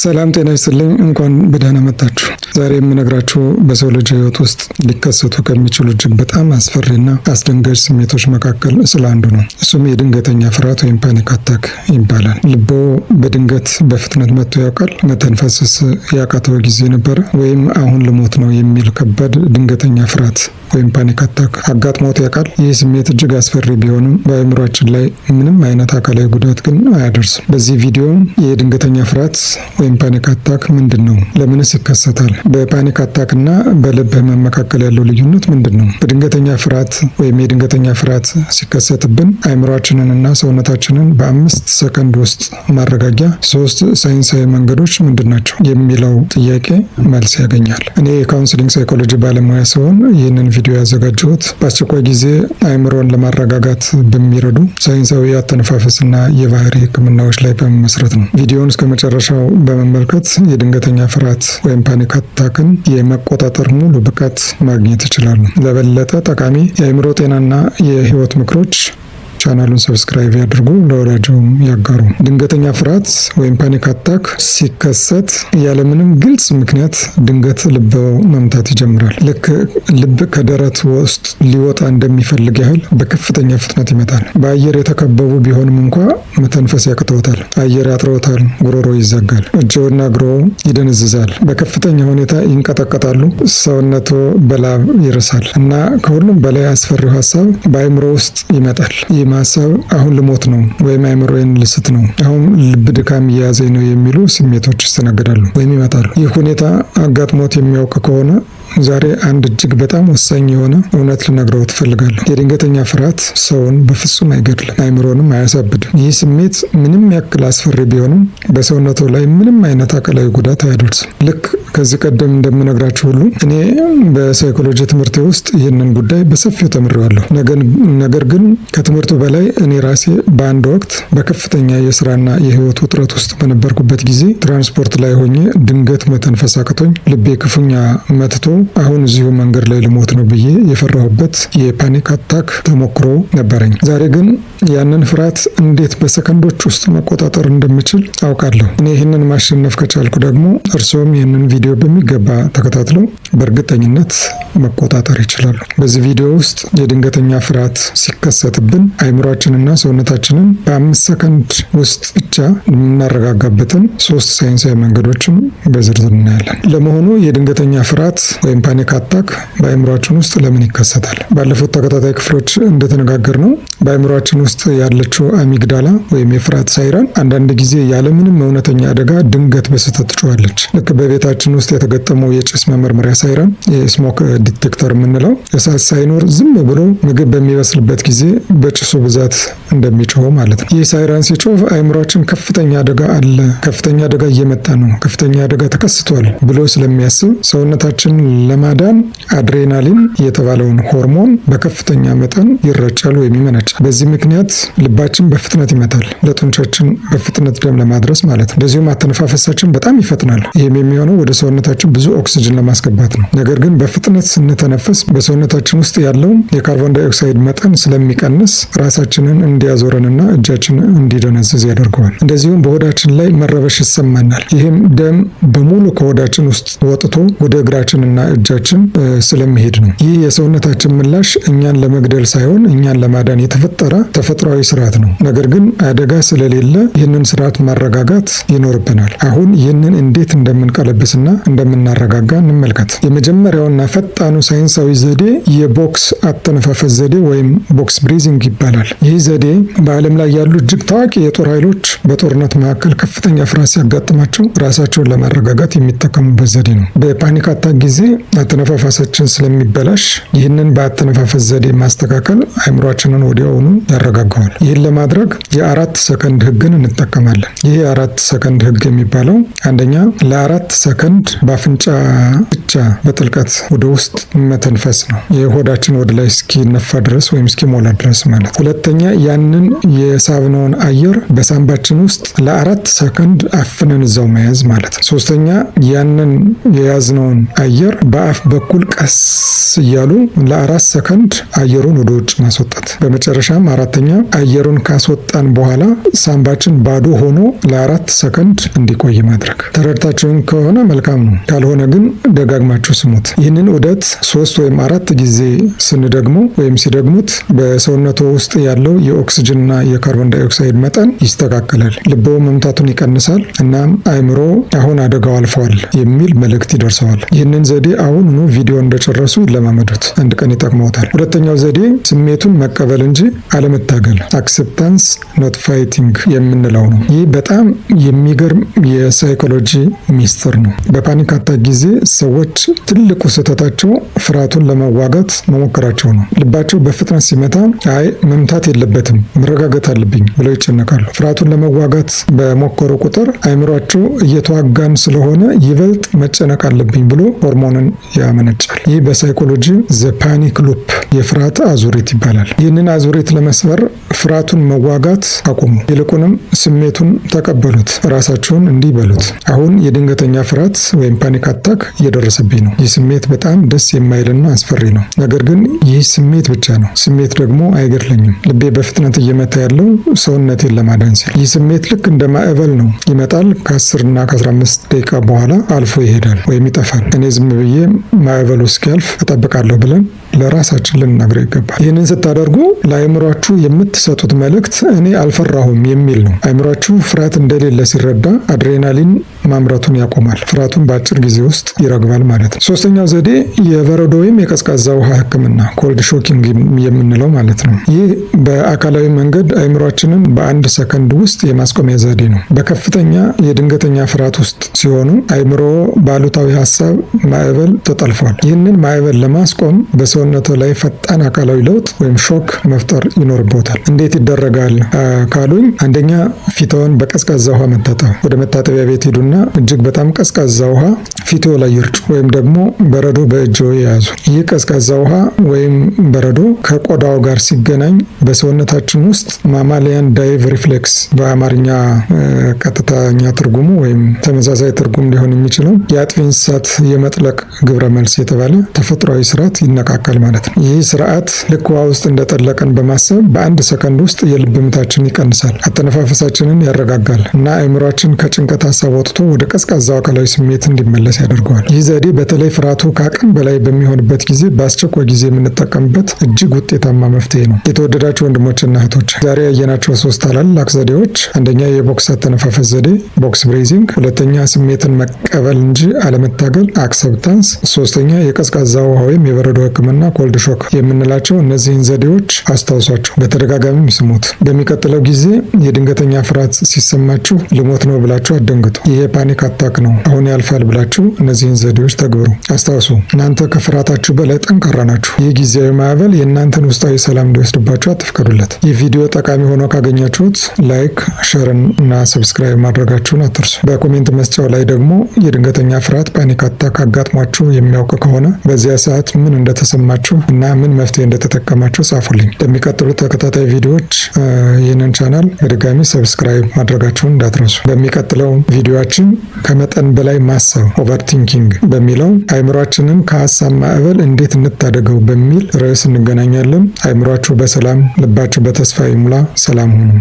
ሰላም ጤና ይስጥልኝ። እንኳን በደህና መጣችሁ። ዛሬ የምነግራችሁ በሰው ልጅ ሕይወት ውስጥ ሊከሰቱ ከሚችሉ እጅግ በጣም አስፈሪና አስደንጋጭ ስሜቶች መካከል ስለ አንዱ ነው። እሱም የድንገተኛ ፍርሃት ወይም panic attack ይባላል። ልቦ በድንገት በፍጥነት መጥቶ ያውቃል? መተንፈስስ ያቃተው ጊዜ ነበረ? ወይም አሁን ልሞት ነው የሚል ከባድ ድንገተኛ ፍርሃት ወይም panic attack አጋጥሞት ያውቃል? ይህ ስሜት እጅግ አስፈሪ ቢሆንም በአእምሯችን ላይ ምንም አይነት አካላዊ ጉዳት ግን አያደርስም። በዚህ ቪዲዮ የድንገተኛ ፍርሃት ወይም panic attack ምንድን ነው? ለምንስ ይከሰታል? በ panic attack እና በልብ ህመም መካከል ያለው ልዩነት ምንድን ነው? በድንገተኛ ፍርሃት ወይም የድንገተኛ ፍርሃት ሲከሰትብን አእምሯችንን እና ሰውነታችንን በ5 ሰከንድ ውስጥ ማረጋጊያ ሶስት ሳይንሳዊ መንገዶች ምንድን ናቸው የሚለው ጥያቄ መልስ ያገኛል። እኔ የ counseling psychology ባለሙያ ስሆን ይህንን ቪዲዮ ያዘጋጀሁት በአስቸኳይ ጊዜ አእምሮን ለማረጋጋት በሚረዱ ሳይንሳዊ አተነፋፈስና የባህሪ ህክምናዎች ላይ በመመስረት ነው። ቪዲዮውን እስከ መጨረሻው በመመልከት የድንገተኛ ፍርሃት ወይም panic attack ን የመቆጣጠር ሙሉ ብቃት ማግኘት ይችላሉ። ለበለጠ ጠቃሚ የአእምሮ ጤናና የህይወት ምክሮች ቻናሉን subscribe ያድርጉ፣ ለወዳጅዎም ያጋሩ። ድንገተኛ ፍርሃት ወይም panic attack ሲከሰት ያለምንም ግልጽ ምክንያት ድንገት ልብ መምታት ይጀምራል። ልክ ልብ ከደረት ውስጥ ሊወጣ እንደሚፈልግ ያህል በከፍተኛ ፍጥነት ይመታል። በአየር የተከበቡ ቢሆንም እንኳ መተንፈስ ያቅተዎታል። አየር ያጥረዎታል። ጉሮሮ ይዘጋል። እጅዎና እግሮ ይደነዝዛል። በከፍተኛ ሁኔታ ይንቀጠቀጣሉ። ሰውነቶ በላብ ይርሳል እና ከሁሉም በላይ አስፈሪው ሀሳብ በአእምሮ ውስጥ ይመጣል። ይህም ሀሳብ አሁን ልሞት ነው ወይም አእምሮዬን ልስት ነው፣ አሁን ልብ ድካም እየያዘኝ ነው የሚሉ ስሜቶች ይስተናገዳሉ ወይም ይመጣሉ። ይህ ሁኔታ አጋጥሞት የሚያውቅ ከሆነ ዛሬ አንድ እጅግ በጣም ወሳኝ የሆነ እውነት ልነግረዎት እፈልጋለሁ። የድንገተኛ ፍርሃት ሰውን በፍጹም አይገድልም፣ አእምሮንም አያሳብድም። ይህ ስሜት ምንም ያክል አስፈሪ ቢሆንም በሰውነቱ ላይ ምንም አይነት አካላዊ ጉዳት አያደርስም። ልክ ከዚህ ቀደም እንደምነግራችሁ ሁሉ እኔ በ psychology ትምህርቴ ውስጥ ይህንን ጉዳይ በሰፊው ተምሬዋለሁ። ነገር ግን ከትምህርቱ በላይ እኔ ራሴ በአንድ ወቅት በከፍተኛ የስራና የህይወት ውጥረት ውስጥ በነበርኩበት ጊዜ ትራንስፖርት ላይ ሆኜ ድንገት መተንፈስ አቅቶኝ ልቤ ክፉኛ መትቶ አሁን እዚሁ መንገድ ላይ ልሞት ነው ብዬ የፈራሁበት የ panic attack ተሞክሮ ነበረኝ። ዛሬ ግን ያንን ፍርሃት እንዴት በሰከንዶች ውስጥ መቆጣጠር እንደምችል አውቃለሁ። እኔ ይህንን ማሸነፍ ከቻልኩ ደግሞ እርስዎም ይህንን ቪዲዮ በሚገባ ተከታትለው በእርግጠኝነት መቆጣጠር ይችላሉ። በዚህ ቪዲዮ ውስጥ የድንገተኛ ፍርሃት ሲከሰትብን አእምሯችንና ሰውነታችንን በ5 ሰከንድ ውስጥ ብቻ የምናረጋጋበትን ሶስት ሳይንሳዊ መንገዶችን በዝርዝር እናያለን። ለመሆኑ የድንገተኛ ፍርሃት ወይም panic attack በአእምሯችን ውስጥ ለምን ይከሰታል? ባለፉት ተከታታይ ክፍሎች እንደተነጋገርነው በአእምሯችን ውስጥ ያለችው amygdala ወይም የፍርሃት ሳይረን አንዳንድ ጊዜ ያለምንም እውነተኛ አደጋ ድንገት በስህተት ትጮኻለች። ልክ በቤታችን ውስጥ የተገጠመው የጭስ መመርመሪያ ሳይረን፣ የ smoke detector የምንለው፣ እሳት ሳይኖር ዝም ብሎ ምግብ በሚበስልበት ጊዜ በጭሱ ብዛት እንደሚጮኸው ማለት ነው። ይህ ሳይረን ሲጮህ አእምሯችን ከፍተኛ አደጋ አለ፣ ከፍተኛ አደጋ እየመጣ ነው፣ ከፍተኛ አደጋ ተከስቷል ብሎ ስለሚያስብ ሰውነታችን ለማዳን አድሬናሊን የተባለውን ሆርሞን በከፍተኛ መጠን ይረጫል ወይም ይመነጫል። በዚህ ምክንያት ልባችን በፍጥነት ይመታል፣ ለጡንቻችን በፍጥነት ደም ለማድረስ ማለት ነው። እንደዚሁም አተነፋፈሳችን በጣም ይፈጥናል። ይህም የሚሆነው ወደ ሰውነታችን ብዙ ኦክስጅን ለማስገባት ነው። ነገር ግን በፍጥነት ስንተነፍስ በሰውነታችን ውስጥ ያለው የካርቦን ዳይኦክሳይድ መጠን ስለሚቀንስ ራሳችንን እንዲያዞረንና እጃችን እንዲደነዝዝ ያደርገዋል። እንደዚሁም በሆዳችን ላይ መረበሽ ይሰማናል። ይህም ደም በሙሉ ከሆዳችን ውስጥ ወጥቶ ወደ እግራችንና እጃችን ስለሚሄድ ነው። ይህ የሰውነታችን ምላሽ እኛን ለመግደል ሳይሆን እኛን ለማዳን የተፈጠረ ተፈጥሯዊ ስርዓት ነው። ነገር ግን አደጋ ስለሌለ ይህንን ስርዓት ማረጋጋት ይኖርብናል። አሁን ይህንን እንዴት እንደምንቀለብስና እንደምናረጋጋ እንመልከት። የመጀመሪያውና ፈጣኑ ሳይንሳዊ ዘዴ የ box አተነፋፈስ ዘዴ ወይም box breathing ይባላል። ይህ ዘዴ በዓለም ላይ ያሉ እጅግ ታዋቂ የጦር ኃይሎች በጦርነት መካከል ከፍተኛ ፍርሃት ሲያጋጥማቸው ራሳቸውን ለማረጋጋት የሚጠቀሙበት ዘዴ ነው። በ panic attack ጊዜ አተነፋፈሳችን ስለሚበላሽ ይህንን በአተነፋፈስ ዘዴ ማስተካከል አእምሯችንን ወዲያውኑ ያረጋጋዋል። ይህን ለማድረግ የ4 ሰከንድ ህግን እንጠቀማለን። ይህ የ4 ሰከንድ ህግ የሚባለው አንደኛ ለ4 ሰከንድ በአፍንጫ ብቻ በጥልቀት ወደ ውስጥ መተንፈስ ነው። የሆዳችን ወደ ላይ እስኪነፋ ድረስ ወይም እስኪሞላ ድረስ ማለት። ሁለተኛ ያንን የሳብነውን አየር በሳንባችን ውስጥ ለ4 ሰከንድ አፍነን እዛው መያዝ ማለት ነው። ሶስተኛ ያንን የያዝነውን አየር በአፍ በኩል ቀስ እያሉ ለ4 ሰከንድ አየሩን ወደ ውጭ ማስወጣት። በመጨረሻም አራተኛ፣ አየሩን ካስወጣን በኋላ ሳምባችን ባዶ ሆኖ ለ4 ሰከንድ እንዲቆይ ማድረግ። ተረድታችሁን ከሆነ መልካም ነው። ካልሆነ ግን ደጋግማችሁ ስሙት። ይህንን ዑደት ሶስት ወይም አራት ጊዜ ስንደግመው ወይም ሲደግሙት በሰውነቱ ውስጥ ያለው የኦክስጅንና የካርቦን ዳይኦክሳይድ መጠን ይስተካከላል። ልቦ መምታቱን ይቀንሳል። እናም አይምሮ አሁን አደጋው አልፏል የሚል መልእክት ይደርሰዋል። ይህንን ዘዴ አሁኑኑ ቪዲዮ እንደጨረሱ ይለማመዱት። አንድ ቀን ይጠቅመውታል። ሁለተኛው ዘዴ ስሜቱን መቀበል እንጂ አለመታገል፣ acceptance not fighting የምንለው ነው። ይህ በጣም የሚገርም የ psychology ሚስጥር ነው። በ panic attack ጊዜ ሰዎች ትልቁ ስህተታቸው ፍርሃቱን ለመዋጋት መሞከራቸው ነው። ልባቸው በፍጥነት ሲመታ አይ መምታት የለበትም፣ መረጋጋት አለብኝ ብለው ይጨነቃሉ። ፍርሃቱን ለመዋጋት በሞከሩ ቁጥር አይምሯቸው እየተዋጋን ስለሆነ ይበልጥ መጨነቅ አለብኝ ብሎ ሆርሞንን ያመነጫል። ይህ በ psychology the panic loop፣ የፍርሃት አዙሪት ይባላል። ይህንን አዙሪት ለመስበር ፍርሃቱን መዋጋት አቁሙ። ይልቁንም ስሜቱን ተቀበሉት። ራሳችሁን እንዲህ በሉት፣ አሁን የድንገተኛ ፍርሃት ወይም panic attack እየደረሰብኝ ነው። ይህ ስሜት በጣም ደስ የማይልና አስፈሪ ነው። ነገር ግን ይህ ስሜት ብቻ ነው። ስሜት ደግሞ አይገድለኝም። ልቤ በፍጥነት እየመታ ያለው ሰውነቴን ለማዳን ሲል። ይህ ስሜት ልክ እንደ ማዕበል ነው። ይመጣል፣ ከ10 እና ከ15 ደቂቃ በኋላ አልፎ ይሄዳል ወይም ይጠፋል። እኔ ዝም ብዬ ማዕበሉ እስኪያልፍ እጠብቃለሁ ብለን ለራሳችን ልንነግረው ይገባል። ይህንን ስታደርጉ ለአእምሯችሁ የምትሰጡት መልእክት እኔ አልፈራሁም የሚል ነው። አእምሯችሁ ፍርሃት እንደሌለ ሲረዳ አድሬናሊን ማምረቱን ያቆማል። ፍርሃቱን በአጭር ጊዜ ውስጥ ይረግባል ማለት ነው። ሶስተኛው ዘዴ የበረዶ ወይም የቀዝቃዛ ውሃ ሕክምና፣ cold shocking የምንለው ማለት ነው። ይህ በአካላዊ መንገድ አእምሯችንን በ1 ሰከንድ ውስጥ የማስቆሚያ ዘዴ ነው። በከፍተኛ የድንገተኛ ፍርሃት ውስጥ ሲሆኑ አእምሮ በአሉታዊ ሀሳብ ማዕበል ተጠልፏል። ይህንን ማዕበል ለማስቆም በሰውነቱ ላይ ፈጣን አካላዊ ለውጥ ወይም shock መፍጠር ይኖርቦታል። እንዴት ይደረጋል ካሉኝ፣ አንደኛ ፊትዎን በቀዝቃዛ ውሃ መታጠብ። ወደ መታጠቢያ ቤት ሂዱና እጅግ በጣም ቀዝቃዛ ውሃ ፊትዎ ላይ ይርጩ ወይም ደግሞ በረዶ በእጅዎ ይያዙ። ይህ ቀዝቃዛ ውሃ ወይም በረዶ ከቆዳው ጋር ሲገናኝ በሰውነታችን ውስጥ mammalian dive reflex፣ በአማርኛ ቀጥተኛ ትርጉሙ ወይም ተመሳሳይ ትርጉም ሊሆን የሚችለው የአጥቢ እንስሳት የመጥለቅ ግብረ መልስ የተባለ ተፈጥሯዊ ስርዓት ይነቃቃል ማለት ነው። ይህ ስርዓት ልክ ውሃ ውስጥ እንደጠለቀን በማሰብ በ1 ሰከንድ ውስጥ የልብ ምታችን ይቀንሳል፣ አተነፋፈሳችንን ያረጋጋል እና አእምሯችን ከጭንቀት ሀሳብ ወጥቶ ወደ ቀዝቃዛው አካላዊ ስሜት እንዲመለስ ያደርገዋል። ይህ ዘዴ በተለይ ፍርሃቱ ከአቅም በላይ በሚሆንበት ጊዜ በአስቸኳይ ጊዜ የምንጠቀምበት እጅግ ውጤታማ መፍትሄ ነው። የተወደዳችሁ ወንድሞችና እህቶች፣ ዛሬ ያየናቸው ሶስት ታላላቅ ዘዴዎች፣ አንደኛ የ box አተነፋፈስ ዘዴ box breathing፣ ሁለተኛ ስሜትን መቀበል እንጂ አለመታገል acceptance፣ ሶስተኛ የቀዝቃዛ ውሃ ወይም የበረዶ ሕክምና cold shock የምንላቸው እነዚህን ዘዴዎች አስታውሷቸው፣ በተደጋጋሚም ስሙት። በሚቀጥለው ጊዜ የድንገተኛ ፍርሃት ሲሰማችሁ ልሞት ነው ብላችሁ አትደንግጡ። ይሄ panic attack ነው፣ አሁን ያልፋል ብላችሁ እነዚህን ዘዴዎች ተግብሩ። አስታውሱ፣ እናንተ ከፍርሃታችሁ በላይ ጠንካራ ናችሁ። ይህ ጊዜያዊ ማዕበል የእናንተን ውስጣዊ ሰላም እንዲወስድባችሁ አትፍቀዱለት። ይህ ቪዲዮ ጠቃሚ ሆኖ ካገኛችሁት like፣ share እና subscribe ማድረጋችሁን አትርሱ። በ comment መስጫው ላይ ደግሞ የድንገተኛ ፍርሃት panic attack አጋጥሟችሁ የሚያውቅ ከሆነ በዚያ ሰዓት ምን እንደተሰማችሁ እና ምን መፍትሄ እንደተጠቀማችሁ ጻፉልኝ። ለሚቀጥሉት ተከታታይ ቪዲዮዎች ይህንን ቻናል በድጋሚ subscribe ማድረጋችሁን እንዳትረሱ። በሚቀጥለው ቪዲዮአችን ከመጠን በላይ ማሰብ overthinking በሚለው፣ አይምሯችንን ከሀሳብ ማዕበል እንዴት እንታደገው በሚል ርዕስ እንገናኛለን። አይምሯችሁ በሰላም፣ ልባችሁ በተስፋ ይሙላ። ሰላም ሁኑ።